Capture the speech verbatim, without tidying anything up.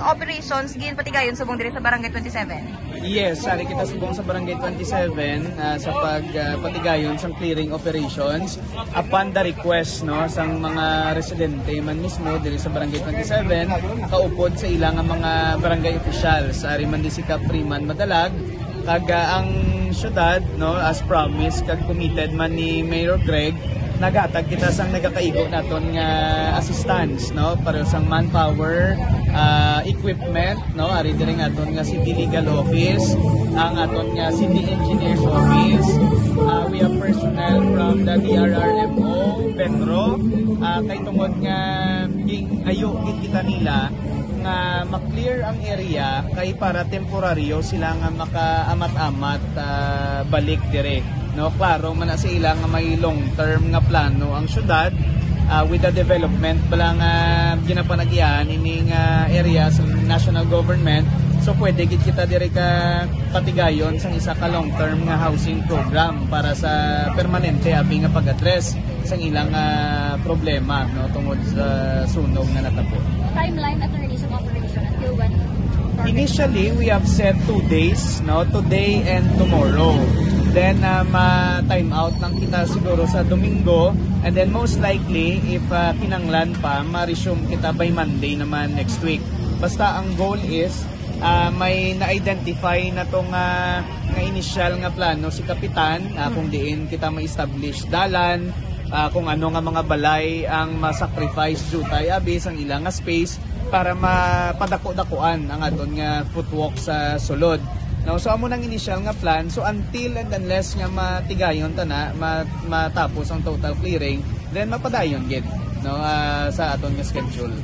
Operations ginpatigayon subong diri sa Barangay twenty-seven. Yes, ari kita subong sa Barangay twenty-seven, ah, sa pag, ah, patigayon sang clearing operations upon the request, no, sang mga residente man mismo diri sa Barangay twenty-seven, kaupod sa ila nga mga barangay officials. Ari man di si Kap Freeman Madalag, kag, ah, ang syudad, no, as promised kag committed man ni Mayor Greg, naghatag kita sang nagakaigo naton nga assistance, no, para sang manpower, ah, equipment, no, ari diri nga aton nga City Legal Office, ang aton nga City Engineers Office. Ah, we have personnel from the D R R M O, Petro, ah, kay tungod nga ging ayo gid kita nila nga ma-clear ang area kay para temporaryo sila nga makaamat-amat, ah, balik dire, no. Klaro man na sa ila nga may long term nga plano ang syudad, ah, with the development bala nga ginapanag-iyahan ini nga area sa national government. So pwede gid kita dire ka patigayon sang isa ka long term nga housing program para sa permanente abi nga pag-address sang ilang, ah, problema, no, tungod sa sunog nga natabo. Timeline, attorney, sa operation until when? Initially, we have set two days, no, today and tomorrow. Then, ah, ma-time out lang kita siguro sa Domingo, and then most likely, if, ah, kinanglan pa, ma-resume kita by Monday naman next week. Basta ang goal is, ah, may na-identify na tong, ah, nga initial nga plano si Kapitan, ah, kung diin kita ma-establish dalan, ah, kung ano nga mga balay ang ma-sacrifice jutay abi sang ila nga space para mapadako-dakuan ang aton nga footwalk sa sulod. No, so amo nang initial nga plan. So until and unless nga matigayon ta na, ma- matapos ang total clearing, then mapadayon gid, no, ah, sa aton nga schedule.